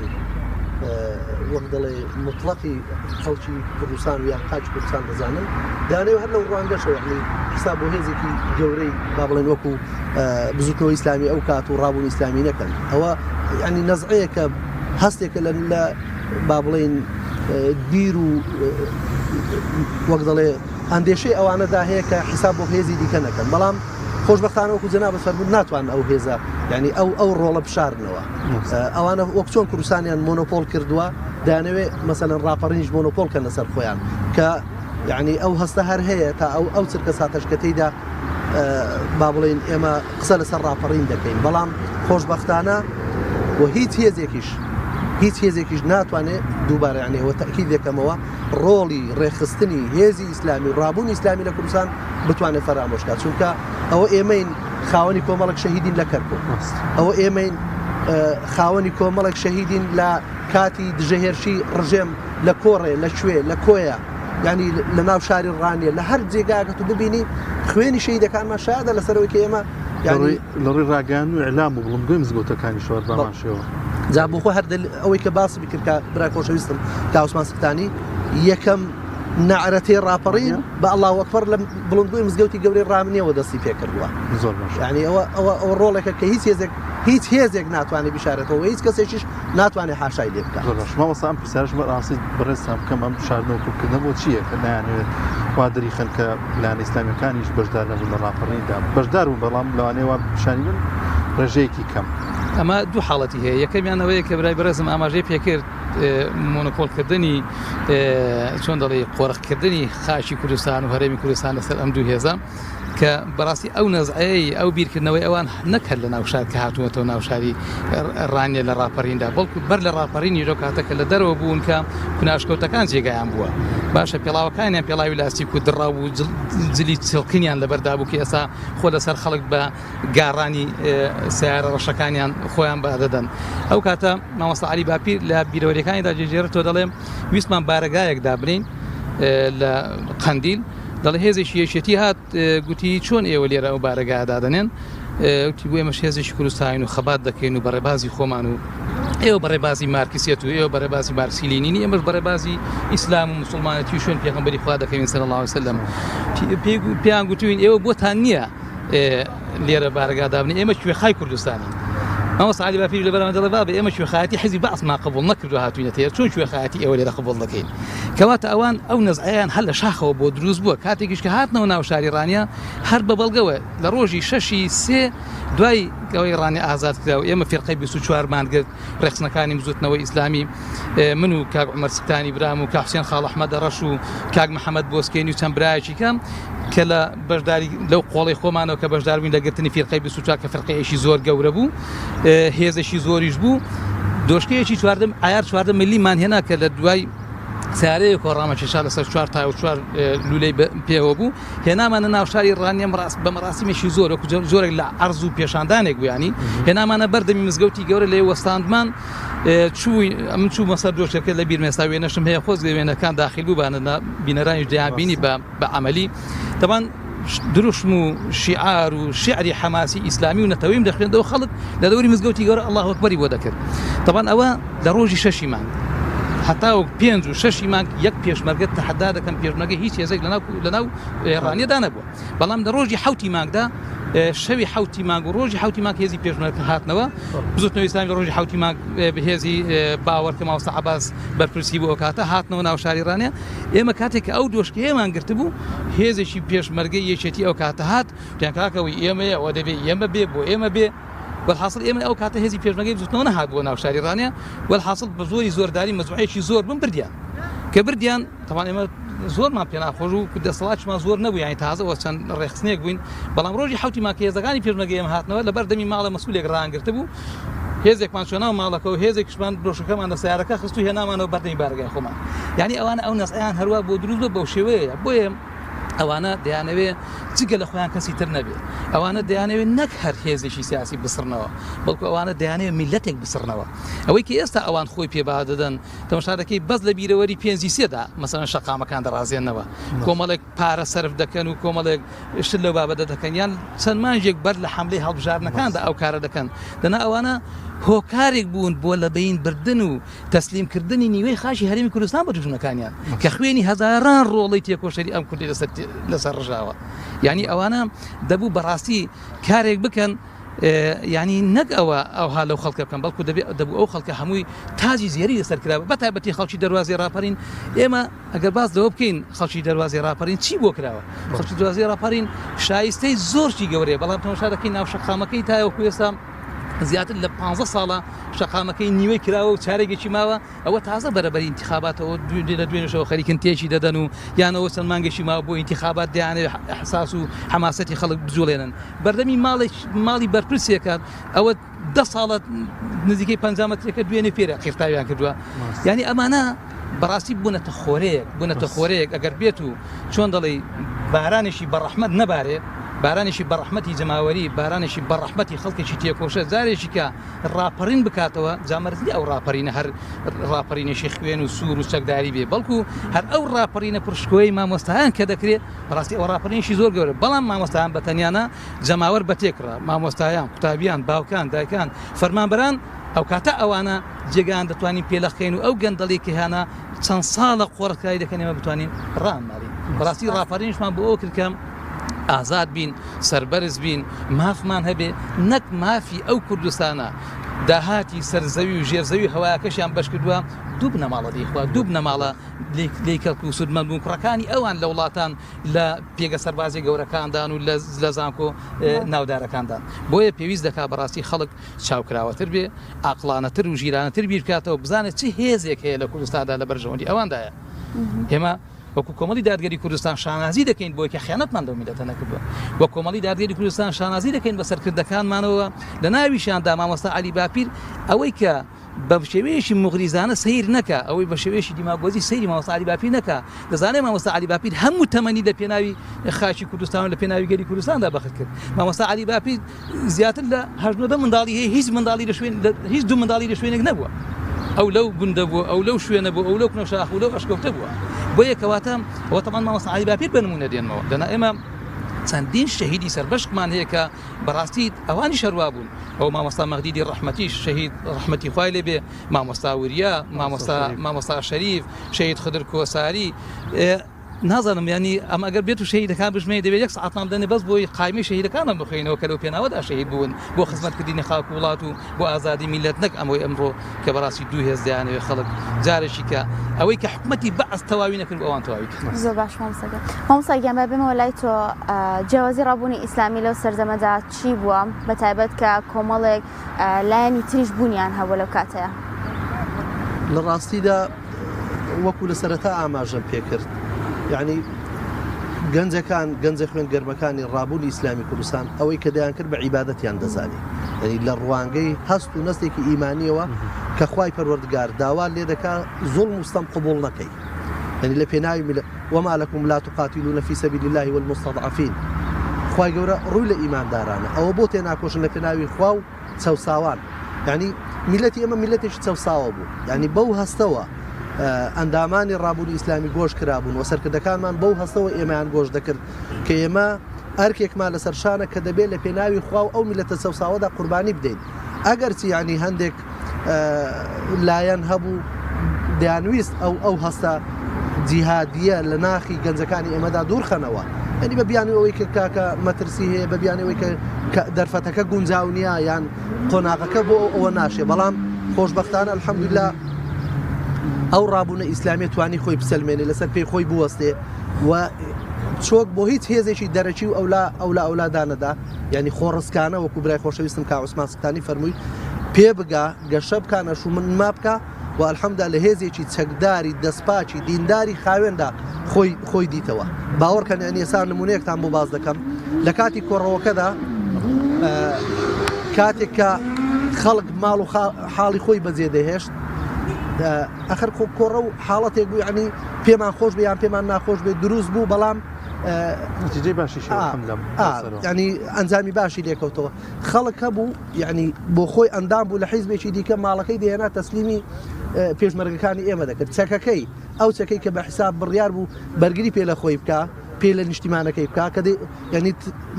وەک دەڵێ مطلقی خەڵکی کوردستان و یان خاکی کوردستان دەزانن دانێ هەر لەو ڕوانگەشەوە یعنی حساب بۆ هێزێکی گەورەی با بڵێن وەکو بزوتنەوەی ئیسلامی ئەو کات و ڕابوون ئیسلامی نەکەن ئەوە ینی نەزعەیەکە هەستێکە لە با بڵێین بیر و وەک دەڵێ ئەندێشەی ئەوانەدا هەیە کە حیساب بۆ هێزی دیکە نەکەن بەڵام خۆشببختانە وەکو جەنابت فەرمووت ناتوان ئەو هێزە یعنی ئەو ئەو ڕۆڵە بشارنەوە ئەوانە وەک چۆن کوردستانیان مۆنۆپۆل کردووە دانەوێ مەسەلەن ڕاپەڕینیش مۆنۆپۆل کەن لەسەر خۆیان کە یعنی ئەو هەستە هەر هەیە تا ئەو ئەو چرکە ساتەش کە تێیدا با بڵێین ئێمە قسە لەسەر ڕاپەڕین دەکەین بەڵام خۆشبەختانە و هیچ هێزێکیش هیچ هێزێکیش ناتوانێت دووبارە یعنی ئەوە تەئکید دەکەمەوە ڕۆڵی ڕێکخستنی هێزی ئیسلامی و ڕابوونی ئیسلامی لە کوردستان بتوانێت فەرامۆش کات چونکە ئەوە ئێمەین خاوەنی کۆمەڵک شەهیدین لە کەرکوک ئەوە ئێمەین خاوەنی کۆمەڵێک شەهیدین لە کاتی دژەهێرشی ڕژێم لە کۆڕێ لە کوێ لە کۆیە یانی لە ناو شاری ڕانیە لە هەر جێگایەکە تو ببینی خوێنی شەهیدەکانمان شایەدە لەسەرەوەی کە ئێمە یانی لە ڕووی ڕاگەیاندن و ئیعلام و بڵندگۆی مزگەوتەکانی شار بەمان شێوە. جا بۆ خۆ هەر ئەوەی کە باسی بکرد کە برای خۆشەویستم کا عوسمان سکتانی یەکەم نەعرەتەی ڕاپەڕین بە ئەڵڵاهو ئەکبەر لە بڵندگۆی مزگەوتی گەورەی ڕامنیەوە دەستی پێکردووە زۆر باش یعنی ئەوە ئەوە ئەوە ڕۆڵێکە کە هیچ هێزێک هیچ هێزێک ناتوانێت بیشارێتەوە هیچ کەسێکیش ناتوانێت حاشای لێ بکات. زۆر باش مامۆستا ئەم پرسیارەش بەڕاستی بەڕێزتان بکەم ئەم شاردنەوە و کپکردنە بۆ چییە کە نایانەوێت وا دەریخەن کە لایەنە ئیسلامیەکانیش بەشدار نەبوون لە ڕاپەڕیندا بەشدار بوون بەڵام لەوانەیە وا پیشانی بن ڕێژەیەکی کەم. ئەمە دوو حاڵەتی هەیە یەکەمیان ئەوەیە کە برای بەڕێزم ئاماژەی پێکرد مۆنۆپۆلکردنی چۆن دەڵێی قۆرخکردنی خاکی کوردستان و هەرێمی کوردستان لەسەر ئەم دوو هێزە کە بەڕاستی ئەو نەزعەی ئەو بیرکردنەوەی ئەوان نەک هەر لە ناو شار کە هاتوونەتەوە ناو شاری ڕانیە لە ڕاپەڕیندا بەڵکو بەر لە ڕاپەڕینی لەو کاتە کە لە دەرەوە بوون کە کوناشکەوتەکان جێگایان بووە باشە پێڵاوەکانیان پێڵاوی لاستیک و دڕاو و جلی چڵکنیان لەبەردا بوو کە ئێستا خۆ لەسەر خەڵک بە گاڕانی سیارە ڕەشەکانیان خۆیان بادەدەن ئەو کاتە مامۆستا عەلی باپیر لە بیرەوەریەکانیدا جێگێڕێتەوە دەڵێ ویستمان بارەگایەک دابنین لە قەندیل دەڵێ هێزێکی یەکێتی هات گوتی چۆن ئێوە لێرە ئەو بارەگایە دادەنێن وتی بۆ ئێمەش هێزێکی کوردستانین و خەبات دەکەین و بە ڕێبازی خۆمان و ئێوە بە ڕێبازی مارکسیەت و ئێوە بە ڕێبازی مارکسی لینینی ئێمەش بە ڕێبازی ئیسلام و مسلمانەتی و شوێن پێغەمبەری خوا دەکەوین صلی الله علیه وسلم پێیان گوتوین ئێوە بۆتان نییە. لێرە بارەگا دابنێ ئێمە کوێخای کوردستانین. مامۆستا عەلی باپیری لەبەرامە دەڵێ بابە ئێمە کوێخایەتی حیزبی بەعسمان قبوڵ نەکردووە هاتووینەتە ئێرە چۆن کوێخایەتی ئێوە لێرە قبوڵ دەکەین؟ کەواتە ئەوان ئەو نەزعەیان هەر لە شاخەوە بۆ دروست بووە کاتێکیش کە هاتنەوە ناو شاری ڕانیە هەر بە بەڵگەوە لە ڕۆژی شەشی سێ دوای ئەوەی ڕانیە ئازاد کرا و ئێمە فیرقەی 24 مان گرت ڕێکخستنەکانی بزوتنەوەی ئیسلامی من و کاک عومەر سکتانی برام و کاک حوسێن خاڵ ئەحمەدە ڕەش و کاک محەمەد بۆسکێنی و چەند برایەکی کەم کە لە بەشداری لەو قۆڵی خۆمانەوە کە بەشدار بووین لە گرتنی فیرقەی 24 کە فرقەیەکی زۆر گەورە بوو هێزێکی زۆریش بوو دۆشکەیەکی چواردە عیار 14 ملیمان هێنا کە لە دوای سیارەیەک ڕامەکێشا لەسەر چوار تای و چوار لولەی پێوە بوو هێنامانە ناو شاری ڕانیە بە مەراسیمێکی زۆر وەکو جۆرێک لە عەرز و پێشاندانێک بوو یانی هێنامانە بەردەمی مزگەوتی گەورە لێ وەستاندمان چووی من چوومە سەر دۆشەکە لە بیرم ئێستا وێنەشم هەیە خۆزگە وێنەکان داخل بوو بانە بینەرانیش دەیان بینی بە بە عەمەلی تەبان دروشم و شیعار و شعری حەماسی ئیسلامی و نەتەوەیم دەخوێندەوە خەڵک لە دەوری مزگەوتی گەورە ئەڵڵاه ئەکبەری بۆ دەکرد تەبان ئەوە لە ڕۆژی شەشی مانگ هەتاوەک پێنج و شەشی مانگ یەک پێشمەرگە تەحەدا دەکەم پێشمەرگە هیچ هێزێک لەناو لەناو ڕانیەدا نەبووە بەڵام لە ڕۆژی حوتی مانگدا شەوی حوتی مانگ و ڕۆژی حوتی مانگ هێزی پێشمەرگە هاتنەوە بزوتنەوەی ئیسلامی لە ڕۆژی حوتی مانگ هێزی باوەڕ کە مامۆستا عەباس بەرپرسی بوو ئەو کاتە هاتنەوە ناو شاری ڕانیە ئێمە کاتێک کە ئەو دۆشکەیەمان گرتبوو هێزێکی پێشمەرگەی یەکێتی ئەو کاتە هات وتیان کاکەوەی ئێمەیە ئەوە دەبێ ئێمە بێ بۆ ئێمە بێ وەلحاسڵ ئێمە ئەو کاتە هێزی پێشمەرگەی بزوتنەوە نەهات بۆ ناو شاری ڕانیە وەلحاسڵ بە زۆری زۆرداری مەجموعەیەکی زۆر بوون بردیان کە بردیان تەوان ئێمە زۆرمان پێناخۆش و دەسەڵاتیشمان زۆر نەبوو یانی تازە وە چەند ڕێکخستنێک بووین بەڵام ڕۆژی حوتی ماکە هێزەکانی پێشمەرگەی ئێمە هاتنەوە لەبەر دەمی ماڵە مەسئولێک ڕانگرتبوو هێزێکمان چۆ ناو ماڵەکە و هێزێکیشمان برۆشەکەمان لە سیارەکە خست و هێنامانەوە بەردەمی بارەگای خۆمان یعنی ئەوانە ئەو نەزعیان هەروە بۆ دروست بە بەو شێوەیە بۆیە ئەوانە دەیانەوێ جگە لە خۆیان کەسی تر نەبێ ئەوانە دەیانەوێ نەک هەر هێزێکی سیاسی بسڕنەوە بەڵکو ئەوانە دەیانەوێ میلەتێک بسڕنەوە ئەوەی کە ئێستا ئەوان خۆی پێ دەدەن تەماشا دەکەی بەس لە بیرەوەری پێنجی سێدا مەسەلەن شەقامەکان دەڕازێنەوە کۆمەڵێک پارە سەرف دەکەن و کۆمەڵێک شت لەو بابەتە دەکەن یان چەند مانگێک بەر لە حەملەی هەڵبژاردنەکاندا ئەو کارە دەکەن دەنا ئەوانە هۆکارێک بوون بۆ لە بەین بردن و تەسلیم کردنی نیوەی خاکی هەرێمی کوردستان بە دوژمنەکانیان کە خوێنی هەزاران ڕۆڵەی تێکۆشەری ئەم کوردی لەسەر لەسەر ڕژاوە یعنی ئەوانە دەبوو بەڕاستی کارێک بکەن یعنی نەک ئەوە ئەوها لەو خەڵکە بکەن بەڵکو دەبێ دەبوو ئەو خەڵکە هەمووی تاجی زێری لەسەر کرا بە تایبەتی خەڵکی دەروازی ڕاپەرین ئێمە ئەگەر باس لەوە بکەین خەڵکی دەروازی ڕاپەرین چی بۆ کراوە خەڵکی دەروازی ڕاپەرین شایستەی زۆرشی گەورەیە بەڵام تەماشا دەکەین ناو شەقامەکەی تاوەکو ئێستا زیاتر لە 15 ساڵە شەقامەکەی نیوەی کراوە و چارێگێکی ماوە ئەوە تازە بەرەبەری ئینتخاباتەوە لە دوێنێشەوە خەریکن تێکی دەدەن و یانەوە چەند مانگێکی ماوە بۆ ئینتخابات دەیانەوێت ئەحساس و حەماسەتی خەڵک بجوڵێنن بەردەمی ماڵێک ماڵی بەرپرسێکە ئەوە دە ساڵە نزیکەی 50 مەترێکە دوێنێ پێرە قیرتاویان کردووە یعنی ئەمانە بەڕاستی بوونەتە خۆرەیەک بوونەتە خۆرەیەک ئەگەر بێت و چۆن دەڵێی بارانێکی بەڕەحمەت نەبارێ بارانێکی بەڕەحمەتی جەماوەری بارانێکی بەڕەحمەتی خەڵکێکی تێکۆشە جارێکی کە ڕاپەڕین بکاتەوە جامەرزی ئەو ڕاپەرینە هەر ڕاپەرینێکی خوێن و سوور و چەکداری بێ بەڵکو هەر ئەو ڕاپەرینە پرشکۆی مامۆستایان کە دەکرێت بەڕاستی ئەو ڕاپەرینێکی زۆر گەورە بەڵام مامۆستایان بە تەنیانە جەماوەر بە تێکڕا مامۆستایان قوتابیان باوکان دایکان فەرمانبەران ئەو کاتە ئەوانە جێگایان دەتوانین پێلەخەین و ئەو گەندەڵی کە هەیانە چەند ساڵە قۆڕکاری دەکەن ئێمە بتوانین ڕامماڵین بەڕاستی ڕاپەڕینیشمان بۆ ئەوە کرد کە ئازاد بین سەربەرز بین مافمان هەبێ نەک مافی ئەو کوردستانە داهاتی سەرزەوی و ژێرزەوی هەوایەکەشیان بەش کردووە دوو بنەماڵە دەیخوا دوو بنەماڵە لێی کەڵک و سوودمەند بوون کوڕەکانی ئەوان لە وڵاتان لە پێگە سەربازی گەورەکاندان و لە زانکۆ ناودارەکاندان بۆیە پێویست دەکات بەڕاستی خەڵک چاوکراوەتر بێ، عاقڵانەتر و ژیرانەتر بیر بکاتەوە، بزانێت چ هێزێک هەیە لە کوردستاندا لە بەرژەوەندی ئەواندایە. ئێمە وەکو کۆمەڵی دادگەری کوردستان شانازی دەکەین بۆی کە خیانەتمان لەو میللەتە نەکردووە. وەک کۆمەڵی دادگەری کوردستان شانازی دەکەین بە سەرکردەکانمانەوە، لە ناویشیاندا مامۆستا عەلی باپیر ئەوەی کە بە شێوەیەکی موغریزانە سەیر نەکا، ئەوەی بە شێوەیەکی دیماگۆزی سەیری مامۆستا عەلی باپیر نەکا، دەزانێ مامۆستا عەلی باپیر هەموو تەمەنی لە پێناوی خاکی کوردستان و لە پێناوی گەلی کوردستاندا بەخت کرد. مامۆستا عەلی باپیر زیاتر لە هەشت نۆدە منداڵی هەیە هیچ منداڵی لە شوێن هیچ دوو منداڵی لە شوێنێک نەبووە ئەو لەو گوندە بووە ئەو لەو شوێنە بوو ئەو لەو کنە شاخ و لەو ئەشکەوتە بووە بۆیە کەواتە ئەوە تەمان مامۆستا عەلی باپیر بە نموونە دێنمەوە دەنا ئێمە چەندین شەهیدی سەربەشکمان هەیە کە بەڕاستی ئەوانی شەروا بوون ئەو مامۆستا مەغدیدی ڕەحمەتیش شەهید ڕەحمەتی خوای لێ بێ مامۆستا وریا مامۆستا مامۆستا شەریف شەهید خدر کۆساری. نازانم یانی ئەم ئەگەر بێت و شەهیدەکان بژمێرین دەبێت یەک سەعاتمان بدەنێ بەس بۆی قایمەی شەهیدەکانمان بخوێنەوە کە لەو پێناوەدا شەهید بوون بۆ خزمەتکردنی خاک و وڵات و بۆ ئازادی میلەت نەک ئەمەی ئەمڕۆ کە بەڕاستی دوو هێز دەیانەوێت خەڵک جارێکی کە ئەوەی کە حکومەتی بەعس تەواوی نەکرد ئەوان تەواوی کرد. زۆر باش مامۆستا گیان. مامۆستا گیان با بێمەوە لای تۆ جیاوازی ڕابوونی ئیسلامی لەو سەردەمەدا چی بووە بە تایبەت کە کۆمەڵێک لایەنی تریش بوونیان هەبوو لەو کاتەیە؟ لە ڕاستیدا وەکو لە سەرەتا ئاماژەم پێکرد یعنی گەنجەکان گەنجە خوێن گەرمەکانی ڕابوونی ئیسلامی کوردستان ئەوەی کە دەیان کرد بە عیبادەتیان دەزانی یعنی لە ڕوانگەی هەست و نەستێکی ئیمانیەوە کە خوای پەروەردگار داوا لێ دەکا زوڵم و ستەم قبوڵ نەکەی یعنی لە پێناوی میلە وما لكم لا تقاتلون في سبيل الله والمستضعفين خوای گەورە ڕووی لە ئیماندارانە ئەوە بۆ تێناکۆشن لە پێناوی خوا و چەوساوان یعنی میلەتی ئێمە میلەتێکی چەوساوە بوو یعنی بەو هەستەوە ئەندامانی ڕابوونی ئیسلامی گۆش کرابوون و سەرکردەکانمان بەو هەستەوە ئێمەیان گۆش دەکرد کە ئێمە ئەرکێکمان لەسەر شانە کە دەبێت لە پێناوی خوا و ئەو میلەتە چەوساوەدا قوربانی بدەین ئەگەرچی یعنی هەندێک لایەن هەبوو دەیانویست ئەو ئەو هەستە جیهادیە لە ناخی گەنجەکانی ئێمەدا دوورخەنەوە یعنی بە بیانوی ئەوەی کە کاکە مەترسی هەیە بە بیانوی ئەوەی کە دەرفەتەکە گونجاو نییە یان قۆناغەکە بۆ ئەوە ناشێ بەڵام خۆشببختانە الحەمدلله ئەو ڕابوونە ئیسلامیە توانی خۆی بسەلمێنێ لەسەر پێی خۆی بوەستێ و چۆک بۆ هیچ هێزێکی دەرەکی و ئەولا ئەولا ئەولا دانەدا یعنی خۆڕسکانە وەکو برای خۆشەویستم کا عوسمان سکتانی فەرمووی پێ بگا گەشە بکا نەشومنما بکا و الحمدا لە هێزێکی چەکداری دەستپاکی دینداری خاوێندا خۆی خۆی دیتەوە باوەڕکەن یعنی ئێستا نمونەیەکتان بۆ باس دەکەم لە کاتی کۆڕەوەکەدا کاتێک کە خەڵک ماڵ و حاڵی خۆی بەجێ دەهێشت ئەخر خۆ کۆڕە و حاڵەتێک بوو یعنی پێمان خۆش بێ یان پێمان ناخۆش بێ دروست بوو بەڵام نتیجەی باشیشی ینی ئەنجامی باشی لێکەوتەوە خەڵک هەبوو یعنی بۆ خۆی ئەندام بوو لە حیزبێکی دیکە ماڵەکەی دەهێنا تەسلیمی پێشمەرگەکانی ئێمە دەکرد چەکەکەی ئەو چەکەی کە بە حیساب بڕیار بوو بەرگری پێ لە خۆی بکە پێ لە نیشتیمانەکەی بکە کە یعنی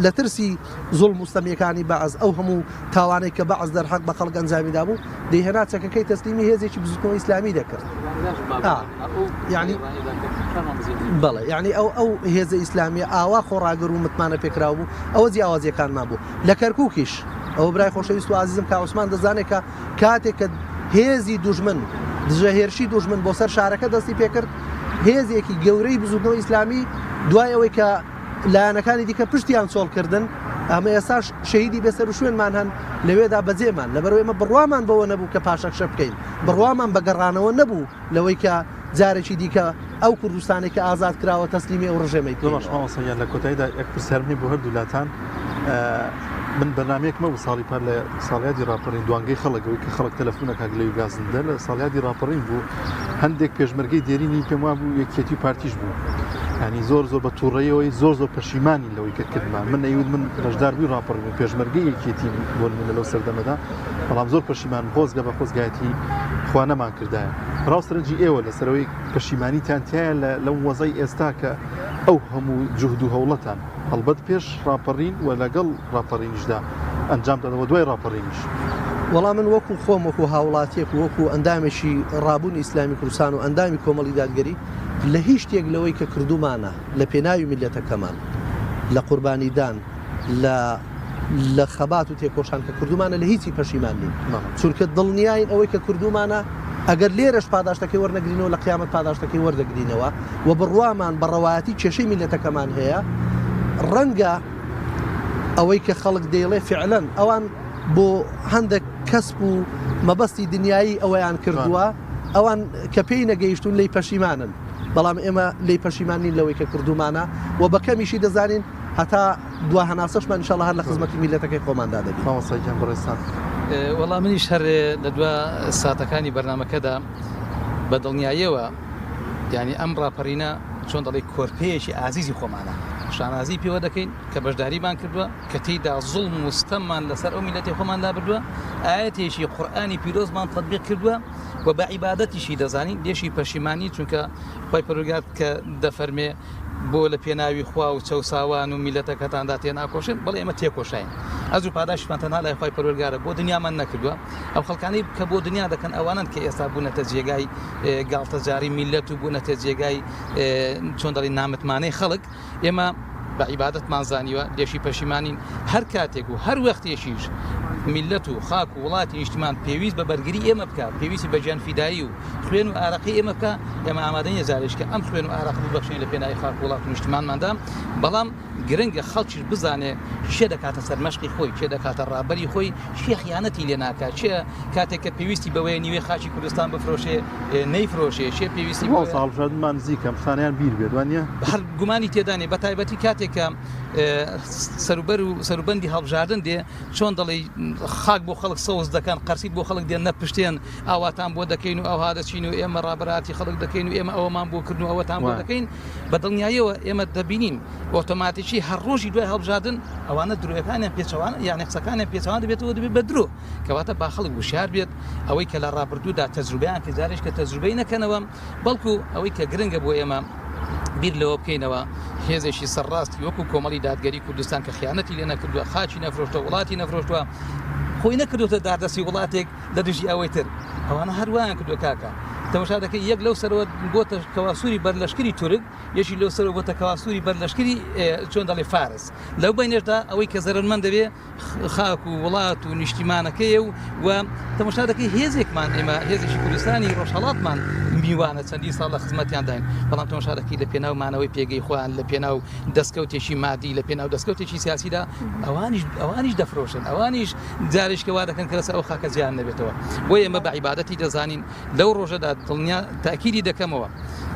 لە ترسی زوڵم و ستەمیەکانی بەعس ئەو هەموو تاوانەی کە بەعس دەرحەق بە خەڵک ئەنجامی دابوو دەیهێنا چەکەکەی تەسلیمی هێزێکی بزوتنەوەی ئیسلامی دەکرد یعنی بەڵێ یعنی ئەو ئەو هێزە ئیسلامیە ئاوا خۆڕاگر و متمانە پێکراو بوو ئەوە جیاوازیەکانمان بوو لە کەرکوکیش ئەوە برای خۆشەویست و ئازیزم کا عوسمان دەزانێت کە کاتێک کە هێزی دوژمن دژە هێرشی دوژمن بۆ سەر شارەکە دەستی پێکرد هێزێکی گەورەی بزوتنەوەی ئیسلامی دوای ئەوەی کە لایەنەکانی دیکە پشتیان چۆڵ کردن، ئەمە ئێستاش شەهیدی بێسەروشوێنمان هەن لەوێدا بەجێمان، لەبەرئەوەی ئێمە بڕوامان بەوە نەبوو کە پاشەکشە بکەین، بڕوامان بە گەڕانەوە نەبوو لەوەی کە جارێکی دیکە ئەو کوردستانەی کە ئازاد کراوە تەسلیمی ئەو ڕژێمەی زۆر باش بکەینەوە. مامۆستا گیان لە کۆتاییدا یەک پرسیارم هەیە بۆ هەردوو لاتان، من بەرنامەیەکم هەبوو ساڵی پار لە ساڵیادی ڕاپەڕین دوانگەی خەڵک ئەوەی کە خەڵک تەلەفون ئەکا گلەیی و گازندە لە ساڵیادی ڕاپەڕین بوو هەندێک پێشمەرگەی دێرینی پێم وابوو یەکێتی و پارتیش بوو ینی زۆر زۆر بە تووڕەیەوەی زۆر زۆر پەشیمانی لەوەی کە کردمان من ئەیوت من بەشدار بووی ڕاپەڕین و پێشمەرگەی یەکێتی بۆ نمونە لەو سەردەمەدا بەڵام زۆر پەشیمان خۆزگە بە خۆزگایەتی خوا نەمان کردایە ڕاو سەرنجی ئێوە لەسەرەوەی پەشیمانیتان تایە لەو وەزای ئێستا کە ئەو هەموو جوهد و هەوڵەتان هەڵبەت پێش ڕاپەڕین و لەگەڵ ڕاپەڕینیشدا ئەنجام دەدەن و دوای ڕاپەڕینیش. وەڵا من وەکو خۆم وەکو هاوڵاتیەک و وەکو ئەندامێکی ڕابوونی ئیسلامی کوردستان و ئەندامی کۆمەڵی دادگەری لە هیچ شتێک لەوەی کە کردوومانە لە پێناوی میللەتەکەمان لە قوربانیدان لە لە خەبات و تێکۆشان کە کردوومانە لە هیچی پەشیمان نین چونکە دڵنیاین ئەوەی کە کردوومانە ئەگەر لێرەش پاداشتەکەی وەرنەگرینەوە لە قیامەت پاداشتەکەی وەردەگرینەوە و بڕوامان بە ڕەوایەتی کێشەی میللەتەکەمان هەیە ڕەنگە ئەوەی کە خەڵک دەیڵێ فعلەن ئەوان بۆ هەندێک کەسب و مەبەستی دنیایی ئەوەیان کردووە ئەوان کە پێی نەگەیشتون لی پەشیمانن بەڵام ئێمە لی پەشیمان نین لەوەی کە کردومانە و بە کەمیشی دەزانین هەتا دوا هەناسەشمان ان شاءاللە هەر لە خزمەتی میللەتەکەی خۆماندا دەبین. مامۆستا گیان بەڕێزتان. وەڵا منیش هەر لە دوا ساتەکانی بەرنامەکەدا بە دڵنیاییەوە یانی ئەم ڕاپەرینە چۆن دەڵێی کۆرپەیەکی ئازیزی خۆمانە شانازی پێوە دەکەین کە بەشداریمان کردووە کە تێیدا زوڵم و ستەممان لەسەر ئەو میلەتی خۆمان لابردووە ئاەتێکی قورئانی پیرۆزمان تطبیق کردووە و بە عیبادەتیشی دەزانین لێشی پەشیمانی چونکە خی پەروەردگار کە دەفەرمێ بۆ لە پێناوی خوا و چەوساوان و میلەتەکەتاندا تێناکۆشن؟ بەڵێ ئێمە تێکۆشاین. ئەجر و پاداشتمان تەنها لای خوای پەروەردگارە، بۆ دنیامان نەکردووە. ئەو خەڵکانەی کە بۆ دنیا دەکەن ئەوانەن کە ئێستا بوونەتە جێگای گاڵتەجاڕی میلەت و بوونەتە جێگای چۆن دەڵێن نامتمانەی خەڵک. ئێمە بە عیبادەتمان زانیوە، لێشی پەشیمانین. هەر کاتێک و هەر وەختێکیش میلەت و خاک و وڵاتی نیشتمان پێویست بە بەرگری ئێمە بکا، پێویستی بە گیانفیدایی و خوێن و ئارەقەی ئێمە بکا، ئێمە ئامادە نیە جارێکیش کە ئەم خوێن و ئارەقە ببەخشین لە پێناوی خاک و وڵات و نیشتمانماندا، بەڵام گرنگە خەڵکیش بزانێ کێ دەکاتە سەرمەشقی خۆی، کێ دەکاتە ڕابەری خۆی، کێ خیانەتی لێ ناکا، کێ کاتێک کە پێویستی بەوەیە نیوەی خاکی کوردستان بفرۆشێ نەیفرۆشێ، کێ پێویستی بەوەیە. مامۆستا هەڵبژاردنمان نزیکە ئەم شتانەیان بیر بێت وا نییە؟ هەر گومانی تێدا نیە، بەتایبەتی کاتێک کە سەروبەر و سەروبەندی هەڵبژاردن دێ، چۆن دەڵێی خاک بۆ خەڵک سەوز دەکەن، قەرسیت بۆ خەڵک دێن نەپشتێن، ئاواتان بۆ دەکەین و ئەوها دەچین و ئێمە ڕابەراتی خەڵک دەکەین و ئێمە ئەوەمان بۆ کردن و ئەوەتان بۆ دەکەین، بە دڵنیاییەوە ئێمە دەبینین ئۆتۆماتیکی هەر ڕۆژی دوای هەڵبژاردن ئەوانە درۆیەکانیان پێچەوانە یانە قسەکانیان پێچەوان دەبێتەوە دەبێت بە درۆ کەواتە با خەڵک وشیار بێت ئەوەی کە لە ڕابردوودا تەجروبەیان کرد جارێک کە تەجروبەی نەکەنەوە بەڵکو ئەوەی کە گرنگە بۆ ئێمە بیر لەوە بکەینەوە هێزێکی سەرڕاستی وەکو کۆمەڵی دادگەری کوردستان کە خیانەتی لێ نەکردووە خاکی نەفرۆشتووە وڵاتی نەفرۆشتووە خۆی نەکردوتە داردەستی وڵاتێک لە دژی ئەوەی تر ئەوانە هەروایان کردووە کاکە تەماشا دەکەی یەک لەو سەرەوە بۆتە کەواسووری بەرلەشکری تورک یەکی لەو سەرەوە بۆتە کەواسووری بەرلەشکری چۆن دەڵێ فارس لەو بینێشدا ئەوەی کە زەرەرمەند دەبێ خاک و وڵات و نیشتیمانەکەیە و و تەماشا دەکەی هێزێکمان ئێمە هێزێکی کوردستانی ڕۆژهەڵاتمان میوانە چەندین ساڵ لە خزمەتیان داین بەڵام تەماشا دەکەی لە پێناو مانەوەی پێگەی خۆیان لە پێناو دەستکەوتێکی مادی لە پێناو دەستکەوتێکی سیاسیدا ئەوانیش ئەوانیش دەفرۆشن ئەوانیش جارێک کە وا دەکەن کە لەسەر ئەو خاکە زیان نەبێتەوە بۆیە ئێمە بە عیبادەتی دەزانین لەو ڕۆژەدا دڵنیا تاکیدی دەکەمەوە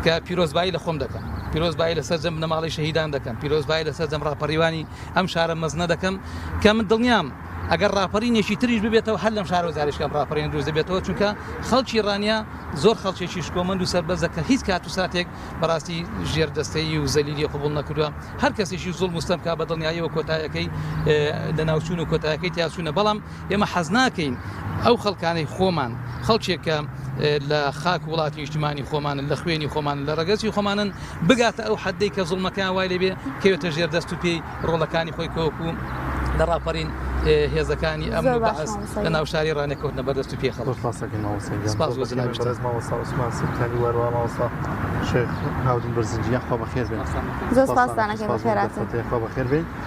کە پیرۆزبایی لە خۆم دەکەم پیرۆزبایی لە سەرجەم بنەماڵەی شەهیدان دەکەم پیرۆزبایی لە سەرجەم ڕاپەڕیوانی ئەم شارە مەزنە دەکەم کە من دڵنیام ئەگەر ڕاپەڕینێکی تریش ببێتەوە هەر لەم شارە جارێکم ڕاپەڕین دروست دەبێتەوە چونکە خەڵکی ڕانیە زۆر خەڵکێکی شکۆمەند و سەربەرزە کە هیچ کات و ساتێک بەڕاستی ژێر دەستەیی و زەلیلی قبوڵ نەکردووە هەر کەسێکی زوڵم و ستەم کا بە دڵنیاییەوە کۆتایەکەی لەناوچوون و کۆتایەکەی تیاچوونە بەڵام ئێمە حەز ناکەین ئەو خەڵکانەی خۆمان خەڵکێک کە لە خاک وڵاتی نیشتمانی خۆمانن لە خوێنی خۆمان لە ڕەگەزی خۆمانن بگاتە ئەو حەدەی کە زوڵمەکەیان وای لێبێ کەوێتە ژێر دەست و پێی ڕۆڵەکانی خۆی کۆکو لە ڕاپەڕین هێزەکانی ئەمن و بەعس لە ناو شاری ڕانیە کەوتنە بەر دەست و پێی خەڵک. زۆر سپاس دەکەین مامۆستا گیان. سپاس بۆ جەنابیشتان. بەڕێز مامۆستا عوسمان سلتانی و هەروەها مامۆستا شێخ هاودین بەرزنجی یاخوا بەخێر بێن. زۆر سپاستان ئەکەین سپاس بۆ بەخێرهاتن. دەرفەتە یاخوا بەخێر بێن.